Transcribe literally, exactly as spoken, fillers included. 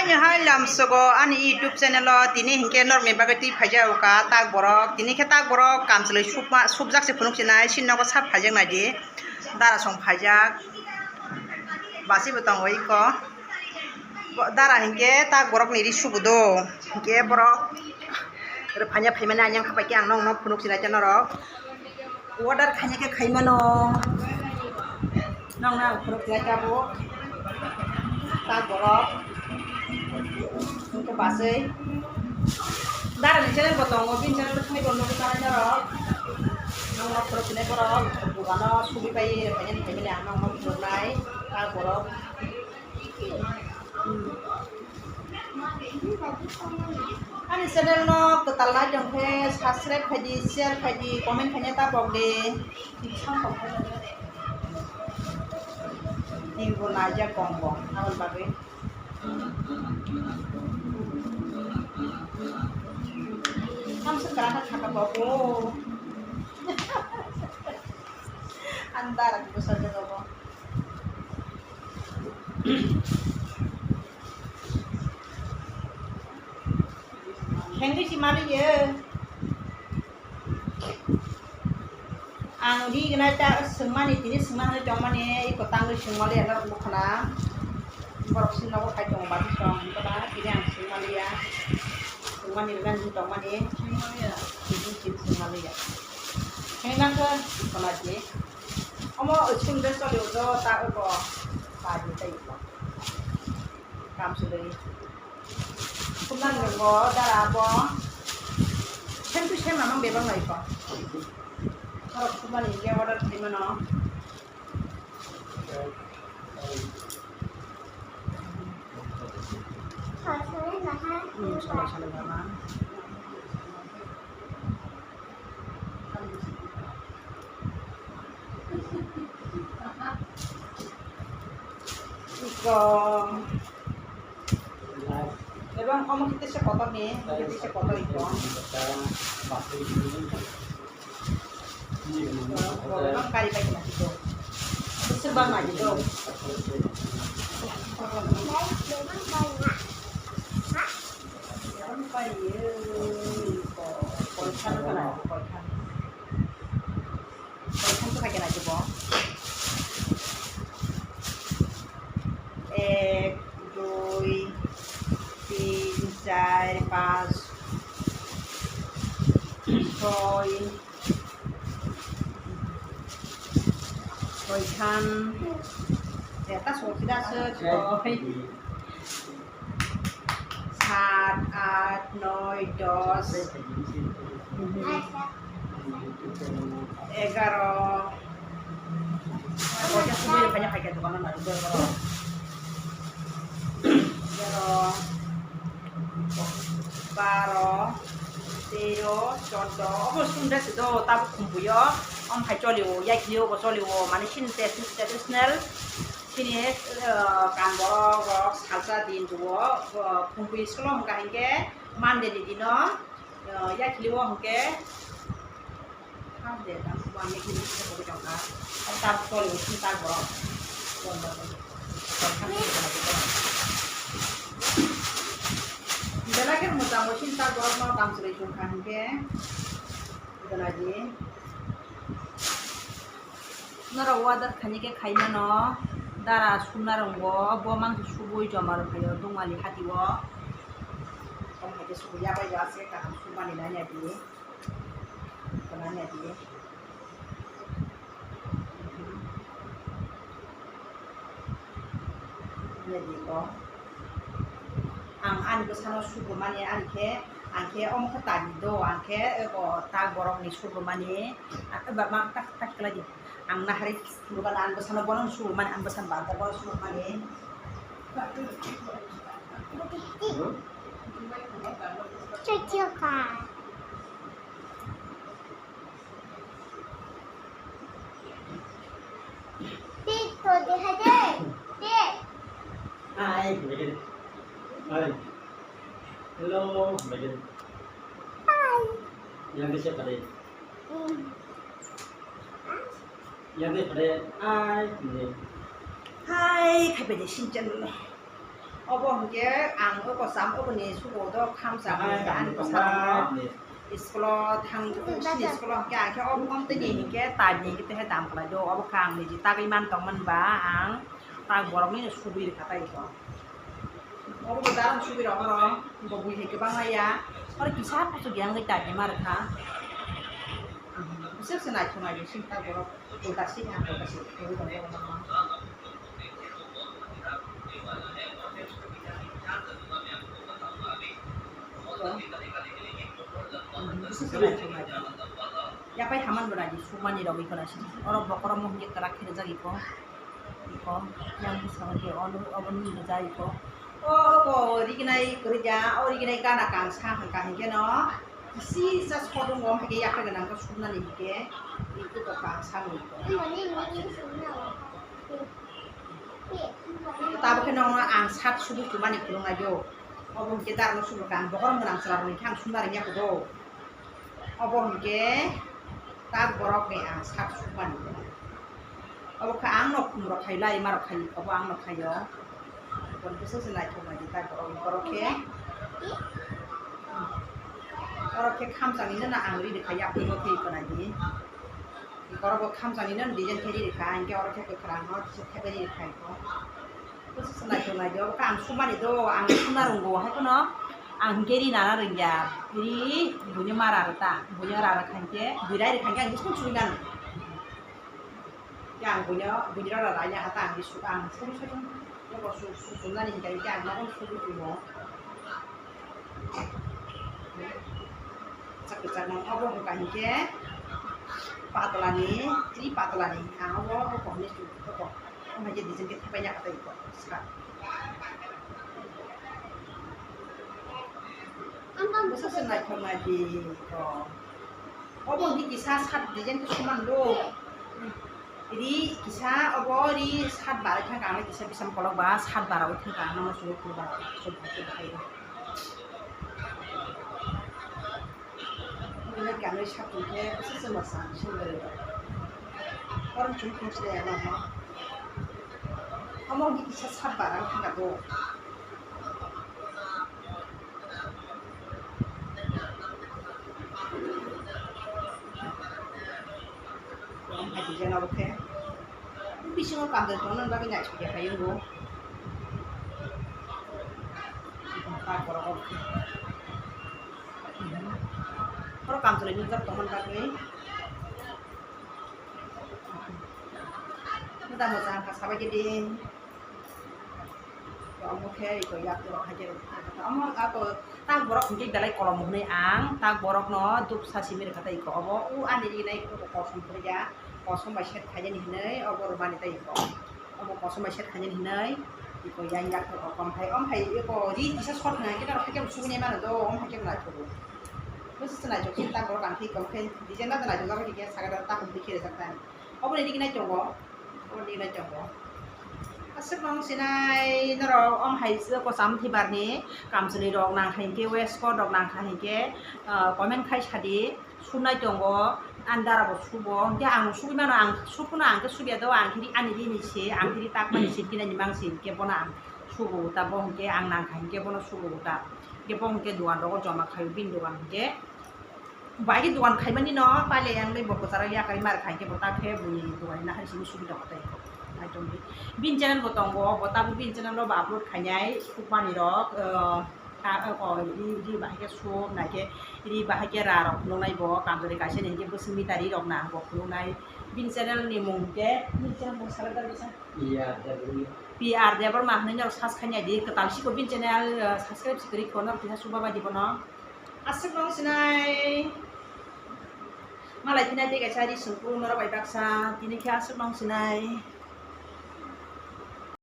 Hai lamsogo ani YouTube channel o tini hinkhe norokni bagwi twi phaijak kha tak borok. Tini khe tak borok kamchwlwi supma, supjak se phunuk sinai, sini nogo sap phaijak nai di. Dara song phaijak. Basi bo tongo iko. Bo dara hinkhe tak borokni ri subudo. Hinkhe borok rwphanya phaimani anyang khapai khe ang nokno phunuk sinai khe norok. Order khaina khe khaimano. Nokno ang phunuk sinai tabuk. Tak borok. Hinkhe baswi. Dara ni channel bo tongo, bini channel bo thangwi bo nugwi tanai norok. Nokno phunuk sinai borok. Dogano subi pai phaimani phaimani ang nokno phunuknai. Tak borok. Ani channel no kwtal nai tong khe subscribe khai di, share khai di, comment khaina ta pok di. Tini bo naijak kong bo aboni bagwi. Tamsa kwrak kha thaka bo bo. Andar bwsa jaga bo. Khengwi si maliyo. Ang ri gnai ta swngmani, tini swngna hwnwi tongmani, iko tangwi swngmaliya norok bwkhana. Borok sini nogo khai tongo bati song, hwnkhe ba tini ang swngmaliya. Swngmani rwna hwnwi tongmani. Tini tini swngmaliya. Khengna khe iko naidi. Omo school dress choli ujo ta uko. Padi tei uko. Kam sudai. Kumna nungbo dara bo. Same to same amang bebak lai ko. Oro kumna ni ke order khaimano. Hmm, sala sala dama. Iko. Ebang omo kete se kotor ni, kete se kotor iko. Ebang kari pai kena kito. Sebab maju tu. Koi khan kala, koi khan. Koi khan kala kena jibo. Ek, dui, tin, char, panch, soi, soi khan. Eta soi kida se, soi. Sat, at, noi, dos, egaro. Egaro, baro, tero, choddo. Obo sundre se do, tabuk khumbuyo. Om hai cholio, yaikliyo bo cholio. Mane sini traditional. Chini, eh, kan borok rok salsa din tuo, eh, phungpui solo hwnkha hinkhe Monday ni dino, eh, yakhilio hwnkhe Thursday, Thursday, Monday, Tuesday, Wednesday, Thursday, Friday, Saturday, borok. Belai khe mwchang bo chini tak borok no kam chwlwi chwng kha hinkhe. Gana di. Norok order khaina khe khaimano, dara sumna rwngo, bo mangsa subui joma rwphaio Dungmali hatio. Tamo hai khe subui yabai ya se kaham sumani nanya di. Nanya di. Nanya di ko. Ang ani bwsano sugumani ani khe, ang khe omo khe tani do, ang khe eko tak borokni sugumani, ah, ba, ma, tak, tak khlai di. Ang nahari sugumani, ang bwsano bono sugumani, ang bwsano banta bono sugumani. Thank you, God. Pito de hade. Pit. Hi, Megan. Hi. Hello, Megan. Hi. Yang bisa pada. Mm. Yang bisa pada. Hi, Megan. Hi, khai pada sini channel. Obo hwnkhe ang o kocham oboni sugo do khamsa hwnwi ang bwsarokno school-o thang, sini school-o hwnkhe ang khe obo omtwini hwnkhe taini hwnkhe tehe dam khlai do. Obo khe ang niji tagwi man tongmani ba ang tak borokni subui rwkha tei bo. Obo bo darang subui rok oro bo bui hai kwbangma ya. Oro kisa kuchuk yang wngwi taini ma rwkha. Bwswk se naithok naidi sini tak borok. Ulta sini ang ulta sini. Yapai haman bo naidi sukmani rogwi khwna sini. Oro bokorok mo hwnkhe kwrak khe rijak iko. Iko yang bwskango khe ono obo nini rijak iko. O obo rignai kwrwija, o rignai gana kangsa hwnkha hwnkhe no kisi sa sodongo hwnkhe yaphai gana hwnkhe suknani hwnkhe iko kangsa wngwi iko. Tabuk khe nokno ang sak subu sumani phunuk nai do. Obo hwnkhe darno subu kha ang bokhorok gwnang chwla rokni khe ang sumna rwngya kudo. Obo hwnkhe tak borok ni ang sak sumani. Obo kha ang no khum rok khai lai ma rok khai obo ang no khaio. Obo khe se se naithok nai di tak borok ni borok khe. Oro khe khamchang ni no ang ri rwkha yak twi bo twi kwnai di. Borok bo khamchang ni no design khe ri rwkha, hinkhe oro khe kwkhwrang no kisa thepai ri rwkha iko. Bwswk se naithok nai di, obo khe ang sumani do, ang sumna rwngo, hai phano ang hinkhe ri nana rwngya, ri buino ma ra rw ta, buino ra rwkha hinkhe, bui rai rwkha hinkhe ang bwswk sui mano. Khe ang buino, buino ra rai ya hata ang bwswk ang suri suri, abo su-, su-, sumnani hinkhe, hinkhe ang nogo suri twi mo. Kwchak kwchak no obo wngkha hinkhe patlani, twi patlani, ang obo, obo kokni chu, obo, omo hai khe design khe thepai ya kha tei iko sa. Bwswk se naithok nai di iko. Obo hwnkhe kisa sat design khe soman do. Ri kisa obo ri sat barai thangkha ang kisa bisam kolok ba sat barawi thangkha ang nono sugo phuru ba sot bhai khe bahai. Bini kanwi sat tongkhe bwswk se mwchang sundari rok. Oro chum khum se ya nono. Omo hwnkhe kisa sat barawi thangkha do. Kwbang hai design abo khe. Bisingo kamchwlwi tongna bagwi naisik ya khaiyung bo. Tak borok o. Oro kamchwlwi nukjak tongmani bagwi. Moda moja wngkha sabai khe di. Omo khe iko yak borok hai khe omo ako tak borok hwnkhe belai kolom hwnwi ang tak borokno duksa simi rwkha tei iko obo u ani rinai kosom phwrwkya kosom bai set khainani hwnwi obo rwmani tei iko obo kosom bai set khainani hwnwi iko yang yak borok omo hai omo hai iko ri kisa sot hwnwi khe norok hai khe bo subui nai mano do omo hai khe bo naithogo bwswk se naithok se tak borok ang khe iko khe design no naithok jagwi khe sakha tak hwnwi khe rijak tani. Obo ni dik nai tongo, obo ni dik nai tongo. Aswk nung sinai norok om hai se kocham thibar ni kamchwlwi rok nang kha hinkhe waistcoat rok nang kha hinkhe, ah, comment khai sadi sunai tongo, andar bo subo hinkhe ang sugui mano ang suphano ang khe subya do ang khe ani rini se ang khe tak mani se kinani mang se hinkhe bono ang sugo ta bo hinkhe ang nang kha hinkhe bono sugo ta hinkhe bo hinkhe dogan rogo joma khaio bini dogan hinkhe. Bai khe dogan khaimani no pailai yang bai bo kwcharo yakarwi mar khai khe bo ta khe bui dogan na hai simi subida kho tei kho. Naitongdi. Bini channel bo tongo, bo tabuk bini channel o bo upload khainai sukmani rok, ah, ta, oh, ri, ri bahai khe suk nai khe ri bahai khe ra rok phunuknai bo kamchwlwi kaisa ni hinkhe bwswk mita ri rok nang bo phunuknai. Bini channel ni mung hinkhe bini channel mung salai da bisa. P R Debbarma. P R Debbarma hwnwi norok search khainai di kwtal siko bini channel, ah, subscribe si kwrwi kho norok kisa suba bai di bono. Aswk nung sinai. Malai thinai tei kaisa ri sungkru norok bai baksa. Tini khe aswk nung sinai.